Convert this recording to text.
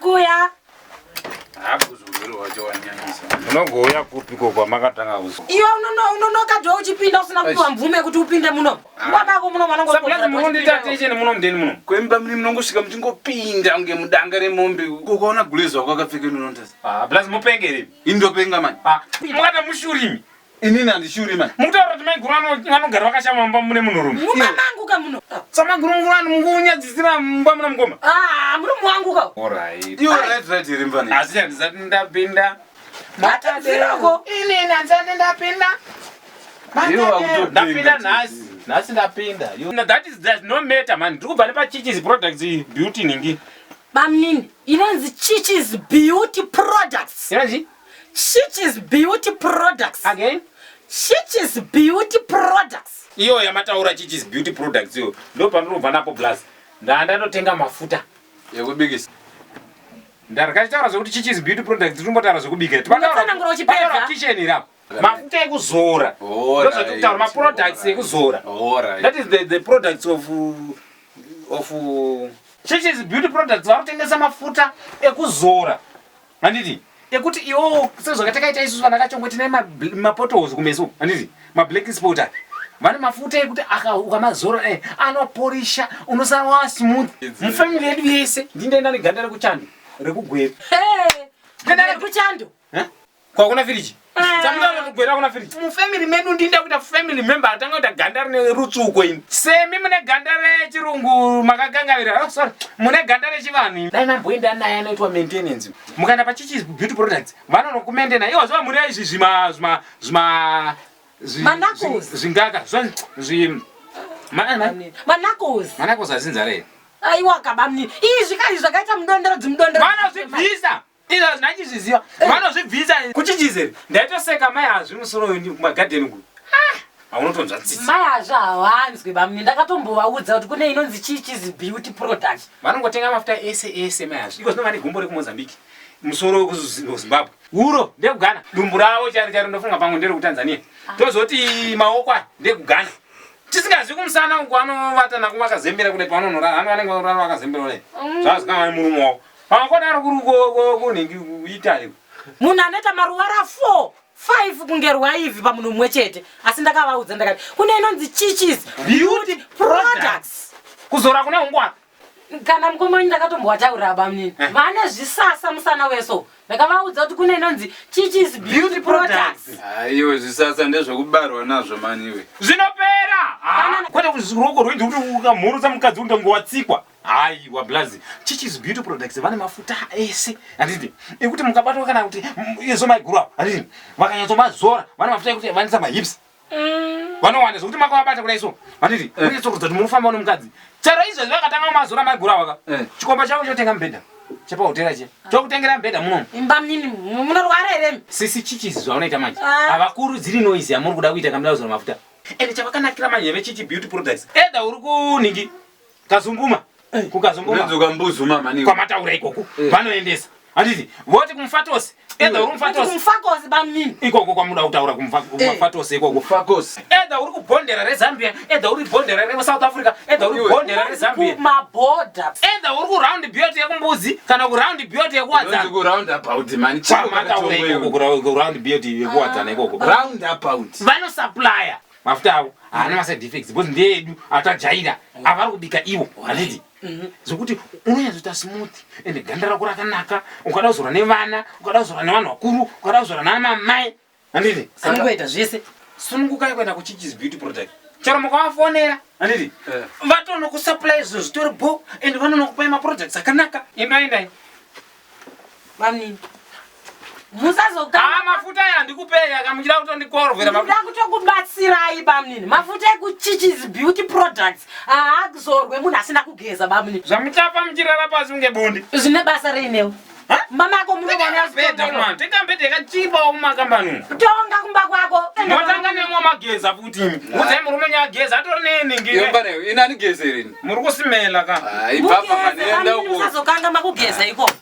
Ndiri kuuya. Hakuzurwere wacho wanyanyisa. Unogouya kupiko kwamakatanga kuzi? Iwe unonoka dho uchipinda usina kupiwa mvume yekuti upinde muno. Babako muno. Sabulazi, munondita attention muno mudeni muno. Kwemba muni munongosvika muchingopinda kunge mudanga remombe. Ukaona gulezi wako akapfeka, unonotasa. Ah, blazi, mupengere. Indopenga mani. Ah, mukata mushurimi. Inini handishuri mani. Mukutaura kuti maiguru vanogara vakashama mumba mune munhurume. Mumba mangu ka muno. Samaguru ngurani mungunyadzisira mumba muna mukoma. Ah, murume wangu ka. Alright. Iwe right here mfana. Asi handisati ndapinda. Matadzirako. Inini handisati ndapinda. Iwe wakutopenga. Ndapinda nhasi. Nhasi ndapinda. That is does no matter, man. Ndiri kubva nepachichis Products Beauty ningi. Bamnini, inonzi Chichis Beauty Products. Inonzi? Chichis Beauty Products. Again? Chichis Beauty Products. Iyo yamataura, Chichis Beauty Products, iyo ndo pandinobva napo plus ndandatotenga mafuta. Yekubikisa. Ndarikachitaura zvekuti Chichis Beauty Products, tirimbotaura zvekubika. Unotsanangura uchipedza. Kitchen irapo, mafuta ekuzora, ndozvatikutaura, maproducts ekuzora. Alright. That is the products of Chichis Beauty Products. Vari kutengesa mafuta ekuzora, handiti? Ekuti iwowo sezvakatakaita isusu vana Kachongwe tine mapotholes kumeso, handiti? Mablack spot aya, vane mafuta ekuti ukamazora anoporisha, unosara wasmooth. Mufamily yedu yese ndindaenda neganda rekuchando rekugwera. Hey, kuchando. Kwakuna firiji. Ah. Samutaura kugwera kuna firiji. Mufamily medu ndinda kuita family member atanga kuita ganda rine rutsuko. Ini semi mune ganda rechirungu makagangavira. Oh, sorry, mune ganda rechivanhu. Dai mamboenda naye anoitwa maintenance. Mukaenda paChichis Beauty Products, vanonokumaintaina. Iwo zva mune izvi zvima zvima zvima Manacles. Zvingaka Manacles. Manacles azinzara here? Aiwa kabamnini, izvi kai zvakaita mudondoro, dzimudondoro. Vanozvibvisa izvo, ndachizviziva, vanozvibvisa kuchichizeri. Ndaitoseka mai hazvi musoro uyu kumagadheni ku haunotonzwa tsitsi. Mai hazvo havanzwi, bamnini. Ndakatombovaudza kuti kune inonzi Chichis Beauty Product. Vanongotenga mafuta ese ese mai hazvi. Iko zvino vane gumbo rekuMozambique, musoro wekuZimbabwe, uro ndekuGhana, dumbu ravo charo charo ndofunga pamwe nderekuTanzania, tozoti maoko aya ndekuGhana, tisingazivi kumusana uku anovata nako vakazembera kudai. Pavanonorara ano vanenge varara vakazembera kudai, zvazikanga nemurume wavo pamwe kodaro kuri kunhingi kuItaly. Munhu anoita maruvara 4 5 kunge rwaivhi pamunhu mumwe chete. Asi ndakavaudza, ndakati kune inonzi Chichis Beauty Products. Kuzora kune ungwana. Kana mukoma wenyu ndakatombowataurira, bamnini. Vane zvisasa musana weso. Ndakavaudza kuti kune inonzi Chichis Beauty Products. Aiwe, zvisasa ndezvekubarwa nazvo maniwe. Zvinopera. Kwete kuti ruoko rwenzi kuti ukamhurutsa mukadzi unenge watsikwa. Haiwa blazi, Chichis Beauty Products vane mafuta ese, handiti? Ekuti mukabatwa kana kuti izvo maiguru avo, handiti? Vakanyatsomazora, vane mafuta ekuti vanisa mahips, vanowanda zvokuti makavabata kudai so, handiti? Unonyatsokuridza kuti munofamba nemukadzi. Chero izvezvi vakatanga kumazora maiguru avo ka, chikomba chavo chotenga mubhedha chepahotera che chokutengera mubhedha munomu. Bamnini, munorwara here? Sisi Chichis, zvaunoita manje, Ah. havakurudziri noise yamuri kuda kuita kamuda kuzora mafuta. Ende chavakanakira manje veChichi Beauty Products, either uri kunhingi Kazumbuma, kuKazumbuma. Unodzoka mbuzuma maniwe. Kwamataura ikoko vanoendesa, handiti? Voti kumufatosi, either uri mufatosi. Mufakosi, bamnini. Ikoko kwamuda kutaura kumufatosi ikoko. Fakosi. Either uri kubhondera reZambia, either uri bhondera reSouth Africa, either uri Iwe. bhondera reZambia, Kumabhodha. Either uri kuround beauty yekuMbudzi kana kuround beauty yekuWadzana. Unonzi kuroundabout mani. Kwamataura ikoko, kuround beauty yekuWadzana ikoko. Roundabout. Vanosupplya mafuta avo haana maside effects because ndeedu atajaira avari kubika ivo, handiti? Zvokuti unonyatsoita smooth ende ganda rako rakanaka. Ukada kuzora nevana, ukada kuzora nevanhu vakuru, ukada kuzora namamai, handiti? Anongoita zvese. Sunungukai kuenda kuChichis Beauty Product. Chero mukavafonera, handiti? Vatonokusupply zvinhu zvitori bo and vanonokupai maproducts akanaka. Indoendai. Bamnini, musazoka. Ah, mafuta aya handikupei akamuchida kutondikorvera. Ndinoda kutokubatsirai, bamnini. Mafuta ekuChichis Beauty Products haazorwe munhu asina kugeza, bamnini. Zvamuchafa muchirara pasi kunge bonde. Zvine basa reinewo? Mamako. Tenga mubhedha, tenga mubhedha yakachipawo mumakambani umu. Tonga kumba kwako. Motanga nemwa mageza futi imi. Udzai murume nyageza atori nenhingi. Ina nigeze rini? Muri kusimela ka. Ibvapa mani, enda uko. Musazokanga makugeza ikoko.